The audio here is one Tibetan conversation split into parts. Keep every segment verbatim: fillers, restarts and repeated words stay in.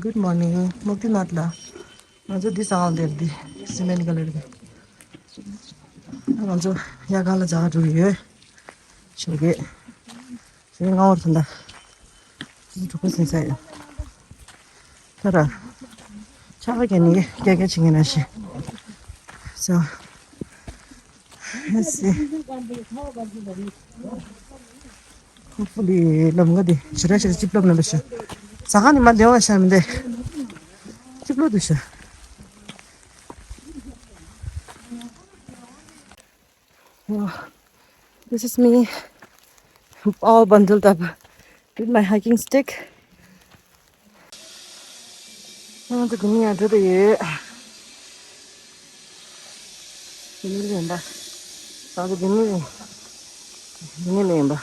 Good morning. མུག་ཏི་ནཱཐ་ལ། ང་ཚོ་འདི་ཟ་གང་འདིར་འདི་སི་མེན་ཊི་ཀ་ལར་གི། ང་ཚོ་ཡ་ག་ལ་ཇ་ག་འགྲོ་གི་ཡོད། ཞོགས་ཀས། ཞོགས་ཀས་ལྔ་པར་ཐོན་ད། འགྲོ་གི་ཟིན་ས་ཡོད། ད་ར། ཆ་ག་ག་ནི་ཀྱ་ཀྱ་ཆི་ངན་ན་ཤི། So, let's see. Hopefully ལམ་ཀ་དེ་ཞེ་དྲག་ཞེ་དྲག་ཅིབ་ལོབ་ན་འདུག་ཤག་ཟ་ཁང་ནི་མ་བདེ་བ་ཤར་མི་འདུག་ཅིབ་ལོབ་འདུག་ཤག Wow, this is me, all bundled up with my hiking stick. ང་ཚོ་དེ་ནས་ཡར་འགྲོ་དེ་ཡོད། དེ་ནས་ལེན་པ། ང་ཚོ་དེ་ནས་དེ་ནས་ལེན་པ།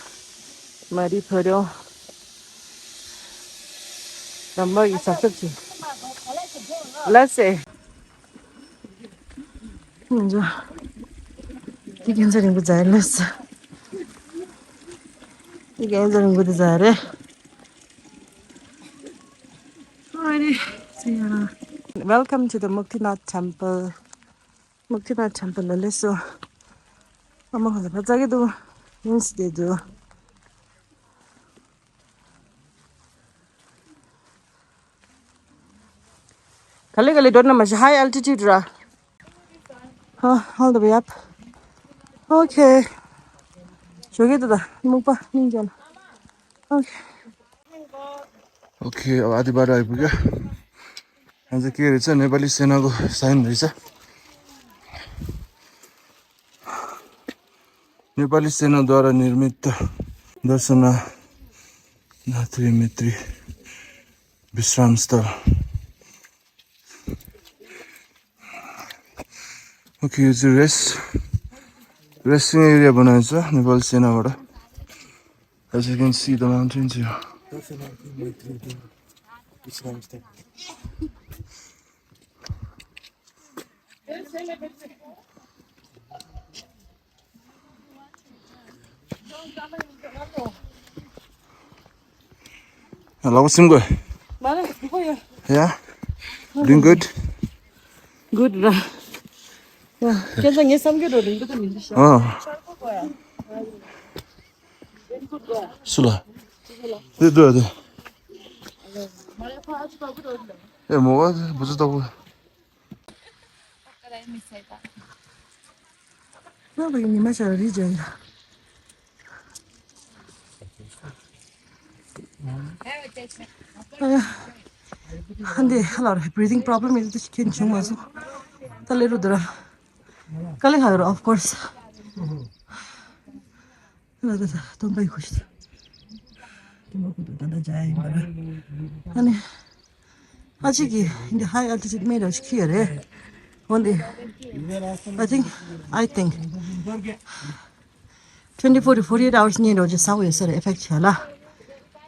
མ་རི་ཕ་རོ། ལམ་བར་གྱི་ཟབ་ཟབ་ཅིག་ལ་སེ། ང་ཚོ་དེ་ཁྱེད་ཚོ་རིང་པོ་ཛའི་ལ་སེ། དེ་ཁྱེད་ཚོ་རིང་པོ་དེ་ཛའི་རེད། Alrighty, see ya. Welcome to the Muktinath Temple. Muktinath Temple ལ་སླེབས་སོང་། ཨ་མ་ཁོང་ཚོ་ཕར་ཙག་གི་འདུག་ཡིན་སི་དེ་འདུག་ག་ལེ་ག་ལེ་འགྲོ་ན་མ་ཤི། High altitude ར། ཧ། All the way up. Okay. ཞོགས་ཀས་འདུག་ད། སྨུག་པ་སྨིན་ཀྱང་། Okay. Okay, अब आधी बाटो आइपुग्यो। आज के रहेछ नेपाली सेनाको साइन रहेछ। नेपाली सेनाद्वारा निर्मित दर्शना नाथ्री मैत्री विश्रामस्थल। Okay, यो चाहिँ रेस्ट, रेस्टिङ एरिया बनाएको छ नेपाली सेनाबाट। As you can see the mountains here. Hello, Simgo. Yeah? Doing good? Good ར། ཡ། ཁྱེད་ཚོ་ངའི་བསམ་རྒྱུ་རོ་རིང་པོ་ད་མི་འདུག་ཤག་ཨ། སུ་ལ། དེ་འདུག་དེ། ཨེ་མོ་བ་བུ་ཚོ་ལྟ་བུ། ང་ལ་ཉི་མ་ཤར་རི་ཇན། ཧ་འདི་ཧ་ལ་ར་breathing problem ཡིན་དུ་ཁྱེད་བྱུང་མ་སོང་། ད་ལེ་རུ་དུ་ར། དཀའ་ལས་ཁག་ཡོད་ར། Of course. ལ་ད་ད་སྟོན་པའི་ཁུ་ཤི་ད། དེ་མ་ཁུ་ད་ད་ད་ཇ་ཡིན་པ་ར། ཨ་ནི། ཨ་ཅིག་གིས་འདི་high altitude མེད་ར་ཞིག་ཁྱི་ཡོད་རེད། འོན་ཏེ། I think, I think twenty-four to forty-eight hours ཉིན་རོ་ཇི་ས་བོ་ཡོད་ས་རེད་effect བྱས་ལ།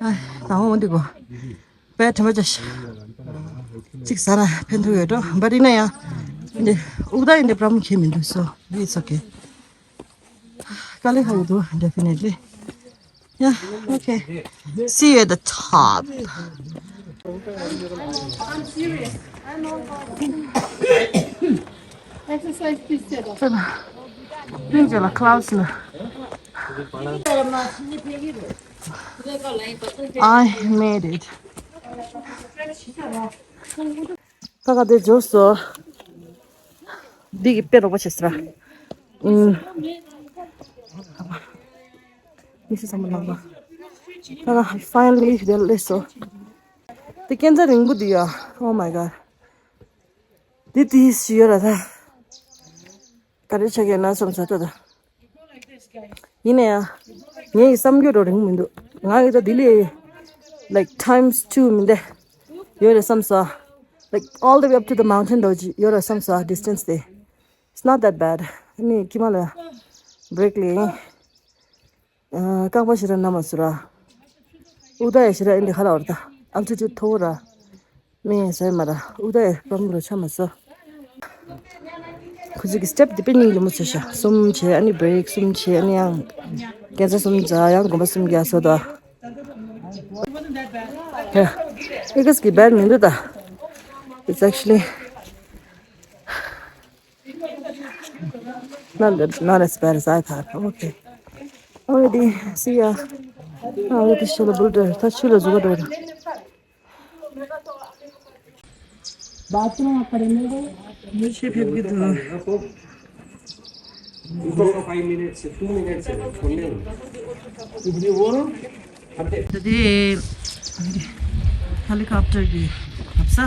ཨ། ད་འོན་ཏེ་གོ། པའི་དྲི་མ་ཅི་ཞིག་གཅིག་ཟ་ན་ཕན་ཐོགས་ཡོད་འགྲོ། But ཡིན་ན་ཡང་། འདི་དབུགས་ད་ཡིན་འདི་problem ཁྱད་མི་འདུག so it's okay. དཀའ་ལས་ཁག་ཡོད་འདུག definitely. Yeah, okay. See you at the top. Exercise, please, stand up. Things are clouds now. I made it. ད་ག་དེ་འབྱོར་སོ། འདི་གི་དཔེ་རོགས་པ་བྱེད་སྲ། ཨུམ། མི་སེ་ཚང་མ་ལངས་པ། ད་ག་finally དེ་སླེབས་སོ། དེ་སྐས་འཛེག་རིང་པོ་འདི་ཡ། Oh my god. འདི་དེ་ཞིག་ཡོད་ར་ད། ག་རེ་ཆགས་ཀྱི་ན་བསམ་ས་ད་ད། ཡིན་ན་ཡང་། ངའི་བསམ་རྒྱུ་རོ་རིང་མི་འདུག་ང་གི་ད་ལྡི་ལི། Like times two མི་འདུག་ཡོད་རེད་བསམ་ས། Like all the way up to the mountain རོ་ཅི་ཡོད་རེད་བསམ་ས་distance དེ། It's not that bad. ཨ་ནི་ཀི་མ་ལ། break ལེན། རྐང་པ་ཞེ་དྲག་ན་མ་སུ་ར། དབུགས་ད་ཡ་ཞེ་དྲག་ཨིན་དི་ཧ་ལ་བར་ད། Altitude མཐོ་བོ་ར། མི་ཡང་ཟེར་མ་ར། དབུགས་ད་ཡ་པམ་རོ་ཆ་མ་སོ། ཁོ་ཚོ་གི་step འདི་དཔེ་སྙིང་རྗེ་མོ་བྱས་ཤག་གསུམ་བྱས་ཨ་ནི་break གསུམ་བྱས་ཨ་ནི་ཡང་། སྐས་འཛེག་གསུམ་འཛེག་ཡང་གོམ་པ་གསུམ་རྒྱག་སོ་ད། Yeah. Because ki bad mindu ta. It's actually not that, not as bad as I thought. Okay. Already, see ya. Already shall bulder. Touch you as well. Bathroom. Five minutes, two minutes. Today, helicopter ki hapsa.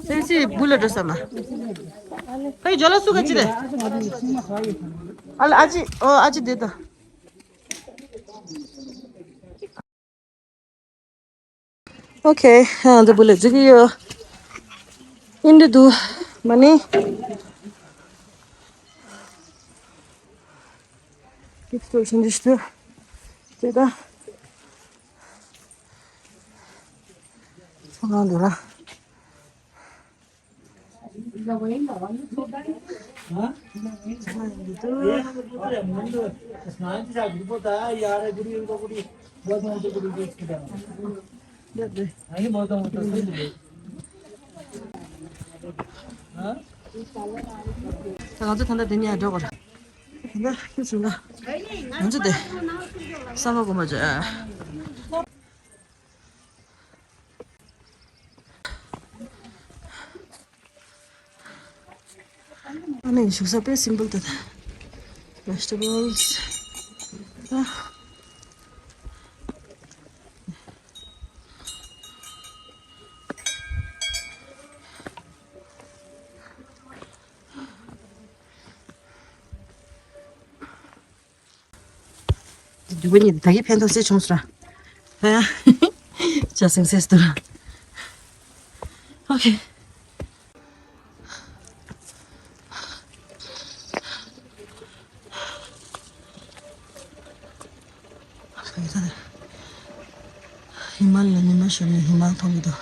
སེམས་སེ་བུ་ལ་འགྲོ་ས་མ། ཁོའི་ཇོ་ལ་སུ་ག་ཅི་རེད། ཨ་ལ་ཨ་ཅི་ཨོ་ཨ་ཅི་དེ་ད། ཨོ་ཁེ། ཨ་འདི་བུ་ལ་འཇིག་གི་ཡོད། ཨིན་འདི་འདུག་མ་ནི། ཀིག་སི་ཊོར་ཕྱིན་འདི་ཞུ། དེ་ད། ཚོང་ཁང་འདུག་ར། ད་ང་ཚོ་ད་ལྟ་འདི་ནས་འགྲོ་དགོས་རེད། ད་ལྟ་ཁྱོད་ཚོ་ལ་ང་ཚོ་དེ་ས་མ་གོ་མ་བྱ། ཨ་ནི་བཞུགས་ས་དཔེ་སིམ་པལ་དེ་དང་། Vegetables. འདི་བུ་གཉིས་ད་གི་ཕན་ཐོགས་སེ་བྱུང་སོང་ར། ཧ་ཡ། ཅ་སེང་སེ་སྟོར། ཨོ་ཁེ། ཧི་མ་ལ་ཉི་མ་ཤར་ནས་ཧི་མ་མཐོང་གི་འདུག་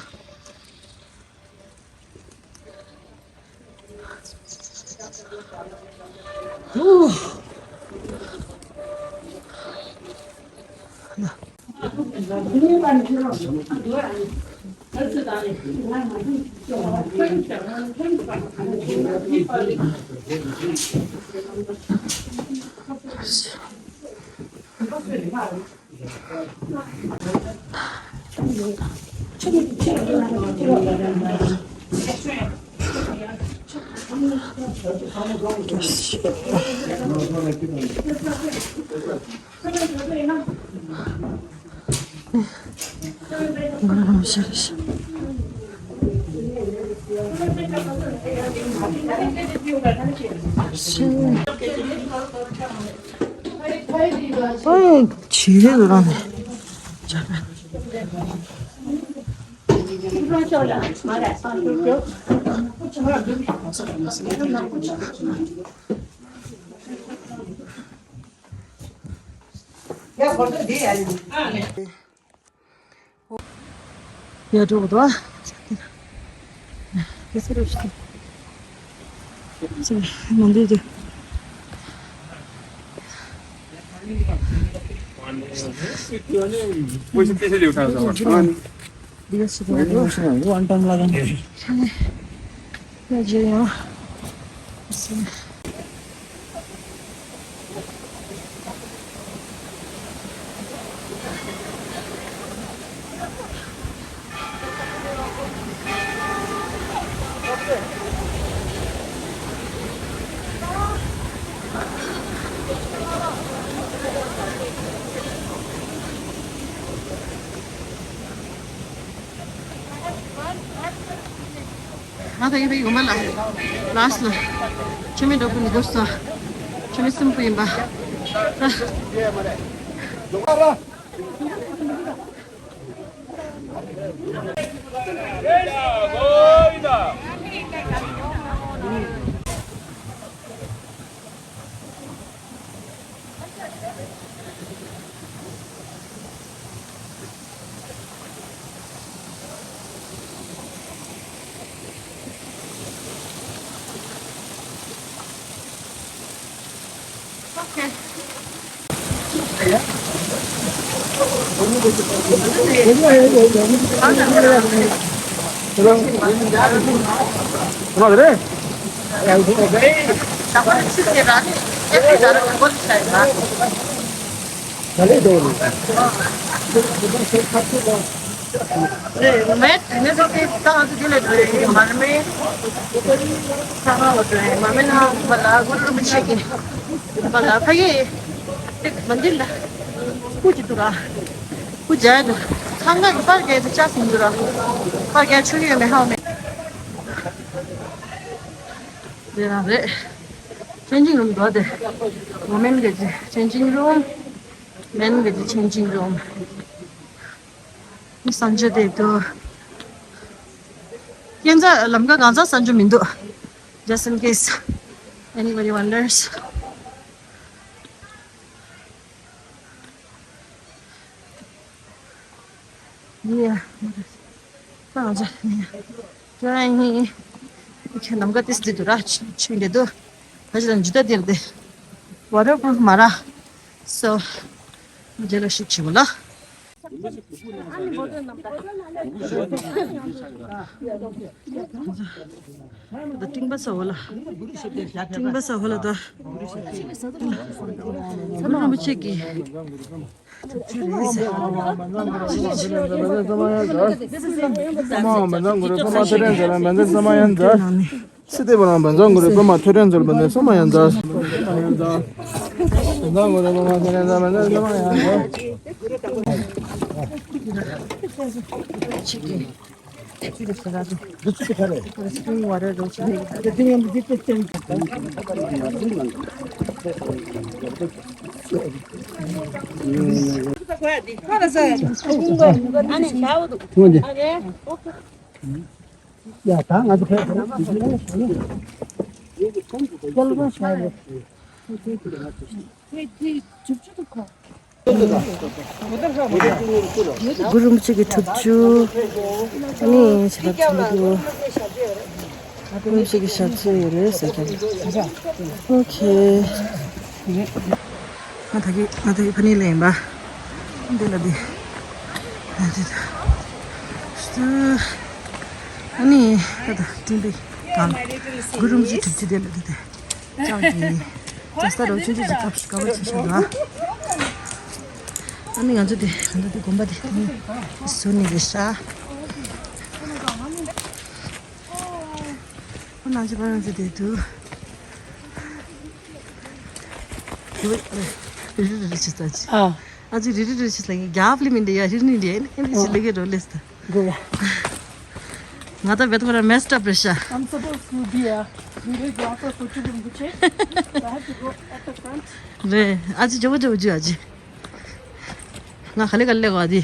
ཨོ། ཆེ་རེད་རང་ནས། ཡ་འགྲོ་གི་འདུག་ཨ། ཁྱེད་ཚོ་རེ་ཞིག་ཚེ་མ་འདུག་དེ། འདི་ག་ཞིག་འདུག་ཡ་ཇེ་ཡང་། ང་དང་ཡིན་པའི་ཡུམ་ལ་ལཱས་ལ་མཆོད་མེ་སྒྲོག་པའི་འདུག་ས། མཆོད་མེ་སྲིན་པོ་ཡིན་པ། དེ་རང་རེད། ཆེན་ཅིང་རུམ་འགྲོ་དེ། women གི་changing room, men གི་changing room. མི་སང་ཆ་དེ་དུ། ཡན་ཚ་ལམ་ཀ་གང་ཚ་སང་ཆ་མི་འདུག Just in case anybody wonders. Yeah. ཁྱོད་ནམ་མཁའ་ཏིས་འདི་དུ་ར་ཆུ་འདི་དུ་ཕ་ཞིག་དང་ཇུ་ཏ་དེར་དེ་waterproof མ་ར། So རྗེས་ལ་ཤུགས་ཆེ་བོ་ལ། ད་ཏིང་པ་ས་འོ་ལ། ཏིང་པ་ས་འོ་ལ་ད། ས་ནོ་རིན་པོ་ཆེ་གི། ཡ་ད་ང་ཚོ་ཕེབས། གུ་རུ་རིན་པོ་ཆེ་གི་གྲུབ་ཆུ། ཨ་ནི་ཞབས་ཆེན་གྱི། གུ་རུ་རིན་པོ་ཆེ་གི་ཞབས་ཆེན་ཡོད་རེད་ཟེར་ཀྱང་། ཨོ་ཁེ། ང་ད་གི་ང་ད་གི་ཕ་ནི་ལ་ཡིན་པ། འདི་ལ་འདི། ཨ་འདི་ད། ཨ་ནི་ད་ད་ཏིང་པི་དང་། གུ་རུ་རིན་པོ་ཆེ་གྲུབ་ཆུ་འདི་ལ་འདི་དེ། ཅང་གི། ཅང་སྟ་རོ་ཆུང་ཆུང་ཅིག་ཁབ་ཁབ་ཆེ་ཆེ་འདུག་ཨ་ནི་ང་ཚོ་དེ་ང་ཚོ་དེ་དགོན་པ་དེ་ནི་ཟུར་ནས་རེད་ཤག་ཁོ་ནང་ཆེ་པ་ང་ཚོ་དེ་དུ། རི་རི་རི་ཆི་ས་ཅི། ཨ། ཨ་ཅི་རི་རི་རི་ཆི་ས་ཡིན་རྒྱབ་ལི་མིན་དེ་ཡ་རི་ནི་དེ་ཨ་ནི་ཨ་ནི་ཆི་ལི་གེ་རོ་ལེ་སྟ། Go. ང་ད་བེད་ཁོ་ར་messed up རེད་ཤག I'm supposed to be a video grapher for Children Buche, but I have to go at the front. རེད། ཨ་ཅི་ཇོ་བོ་ཇོ་བོ་ཇུ་ཨ་ཅི། ང་ག་ལེ་ག་ལེ་ག་དེ།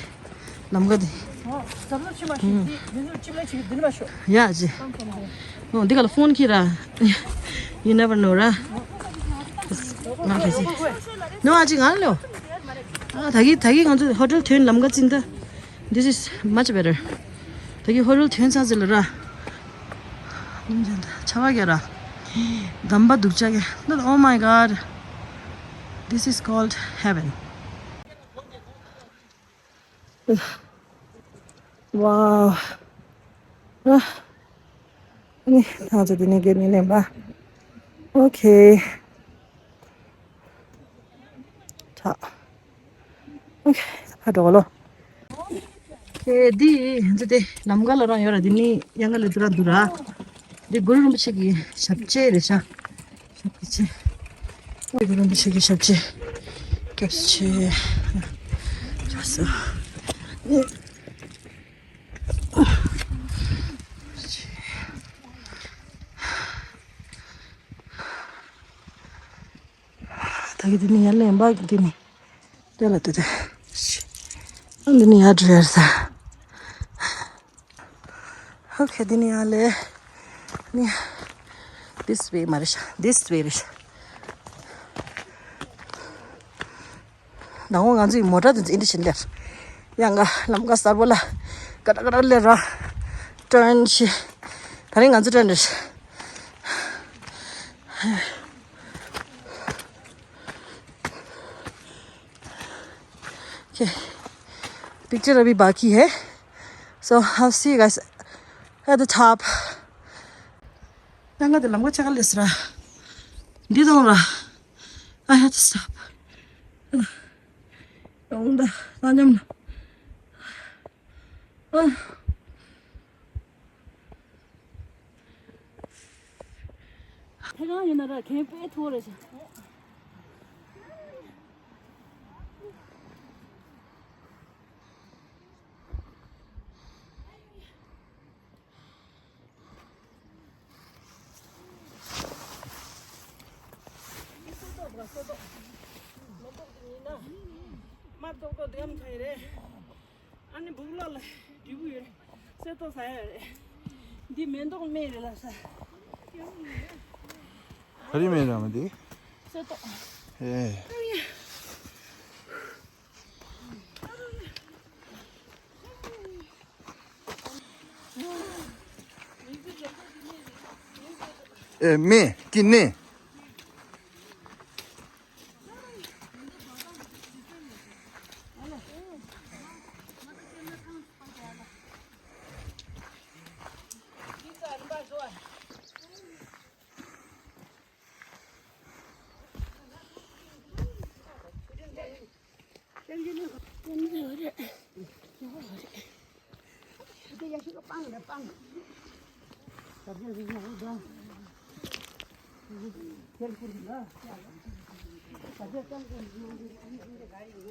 ལམ་ག་དེ། ཨོ། ཟབ་ལོ་ཆེ་མ་ཞིག་དེ་མི་ཚོ་ཅིག་ལ་ཅིག་འདི་ནི་མ་ཤོག་ཡ་ཅི། ཨོ་འདི་ག་ལ་ཕོན་ཁྱེར་ར། You never know ར། ང་ག་ཅི། ནོ་ཨ་ཅི་ང་ལོ། ཨ་ད་གི་ད་གི་ང་ཚོ་ཧོ་ཊེལ་ཐོན་ལམ་ག་ཅིན་ད། This is much better. ད་གི་ཧོ་ཊེལ་ཐོན་ཚར་ཟེར་ལ་ར། ཆ་བ་ག་ར། འདམ་པ་སྡུག་ཅག་ག Oh my God. This is called heaven. Wow. ཨ་ནི་ང་ཚོ་འདི་ནས་སྐྱེལ་མི་ལེན་པ། ཨོ་ཁེ། ཁྲ། ཨོ་ཁེ། ཁ་འགྲོ་གོ་ལོ། ཁེ་འདི་ང་ཚོ་དེ་ལམ་ཁ་ལ་རང་ཡོད་ར། འདི་ནི་གཡང་ཁ་ལ་འདུག་ར་འདུག་ར། འདི་གུ་རུ་རིན་པོ་ཆེ་གི་ཞབས་རྗེས་རེད་ཤག་ཞབས་ཀྱི་ཆེ། ཨོ་གུ་རུ་རིན་པོ་ཆེ་གི་ཞབས་རྗེས། སྐྱབས་ཆེ། ཅག་སོ། ཨ་གི་འདི་ནི་ཡར་ལེན་པ་འདི་ནི། དེ་ལ་དེ་དེ། ཨ་འདི་ནི་ཡར་འགྲོ་ཡར་ས། ཨོ་ཁེ། འདི་ནི་ཡར་ལེ། ནི། This way མ་རེད་ཤག This way རེད་ཤག་ད་འོ་ང་ཚོའི་མོ་ཊ་དེ་ཚོ་ཨིན་དི་བཞིན་ལེར། ཡང་ག་ལམ་ཀ་གསར་པོ་ལ་ཀ་ཏ་ཀ་ཏ་ལེར་ར་ཊརན་ཤི། ད་རིང་ང་ཚོ་ཊརན་རེད། Okay. Picture अभी बाकी है। So I'll see you guys at the top. ཡང་ག་དེ་ལམ་ཀ་ཆ་ག་ལེ་སི་ར། འདི་དང་ར། I had to stop. ཡོང་ད་ད་ཉམས་ན། ཨ། ཁྱེད་རང་ཡིན་ན་ར་གན་དཔེ་མཐོ་རེད་ཤག་མ་ཏོག་ཏོག་དེ་གམ་ཁ་ཡི་རེད། ཨ་ནི་སྦུག་ལོགས་ལ་འབྲས་བུ་ཡོད་རེད། གསེར་ཏོག་ཟ་ཡ་རེད། འདི་མེ་ཏོག་སྨན་རེད་ལ་ས། ག་རེ་སྨན་རེད་མ་འདི། གསེར་ཏོག་ཨེ། ཨེ་མེ་ཀི་ནེ།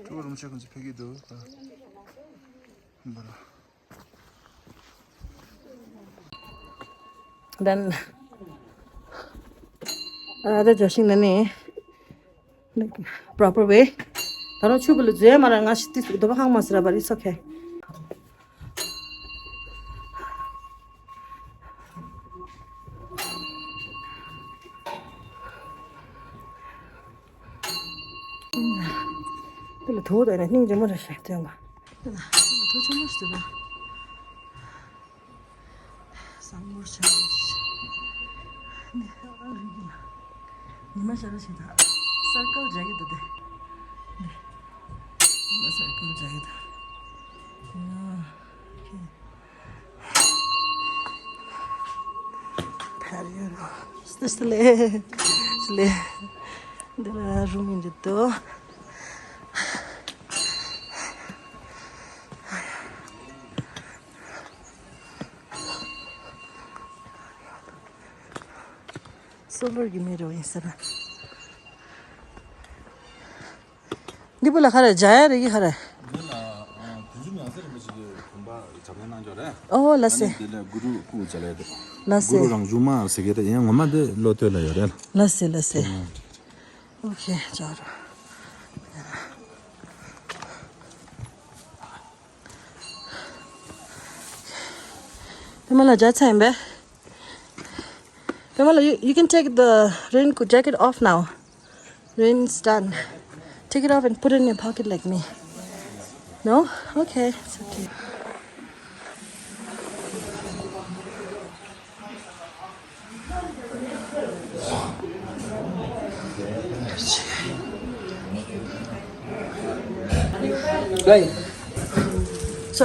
ཀྲུའུ་རིན་པོ་ཆེ་ཁོང་ཚོ་ཕེབས་ཀྱི་འདུག་འབར། Then, uh, the joshing nani proper way. ད་རུང་ཆུ་བུ་ལ་འཛུལ་མ་ར་ང་ཞིག་ཏིས་དོ་པ་ཧང་མ་སི་ར་བ་རི་it's okay. དེ་ལ་དོ་དོ་ནས་སྙིང་རྗེ་མོ་རེ་ཞིག་སྟོན་པ། དེ་ལ་དེ་ལ་ཐོ་ཆེན་མོ་ཞིག་འདུག་ལ། བཟང་མོར་བྱ་བའི་ནི་ཨ་རིག་གི་ལ། ཉི་མ་ཤར་ཞིག་དང་སར་ཀལ་རྒྱག་གི་འདུག་སྟེ། ནི་ཉི་མ་སར་ཀལ་རྒྱག་གི་འདུག་ཕར་ཡོད་རོ། སི་ལེ། སི་ལེ། འདི་ལ་རུམ་ཡིན་འདི་དོ། སོ་ལོར་གྱི་མེ་རོ་ཡིན་ས་ར། འདི་བུ་ལ་ཁ་ར་ཇ་ཡ་རེ་གི་ཁ་ར། འདི་ལ་དུས་རྒྱུན་ཡང་སེ་རིན་པོ་ཆེ་གི་བུམ་པ་བྱ་དགའ་གནང་འཇོག་རེད། ཨོ་ལ་སེ། ཨ་ནི་འདི་ལ་གུ་རུ་སྐུ་བྱ་ལས་འདུག་ལ་སེ། གུ་རུ་རང་བྱུང་མ་ཟེར་གི་ད་ཡང་ངོ་མ་འདི་ལོ་སྟོད་ལ་ཡོད་རེད། ལ་སེ་ལ་སེ། ཨོ་ཁེ་ཇ་ར། Pamela, ཇ་ཚ་ཡིན་པས། Pamela, you, you can take the rain co- jacket off now. Rain's done. Take it off and put it in your pocket like me. No? Okay, it's okay. Right. So,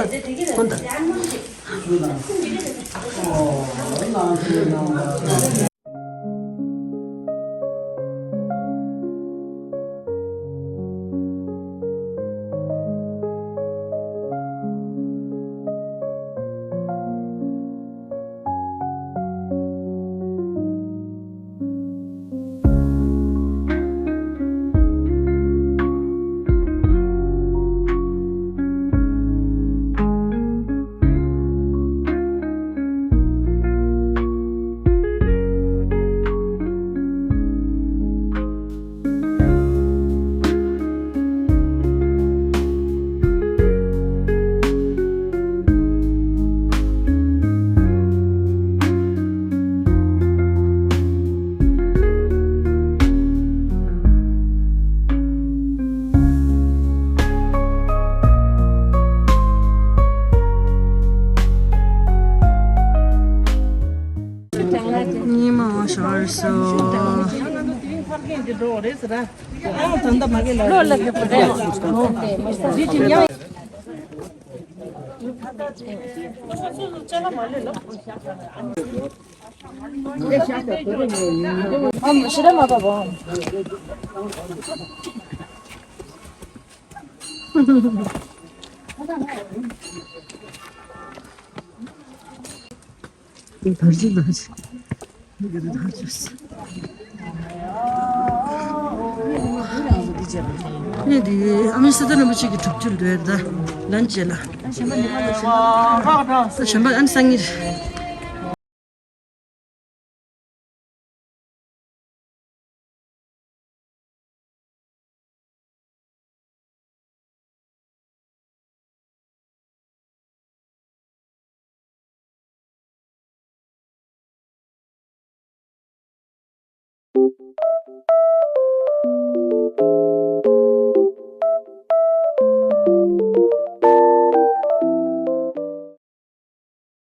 ཉི་མ་ཤར་སོང་། ནས་དེ་ཨ་མའི་སི་ཏཱ་རིན་པོ་ཆེ་གི་སྒྲུབ་ཆུ་འདོད་ད་ལན་བྱེད་ལ། ད་གཞན་པ་ཨན་སང་ངེར།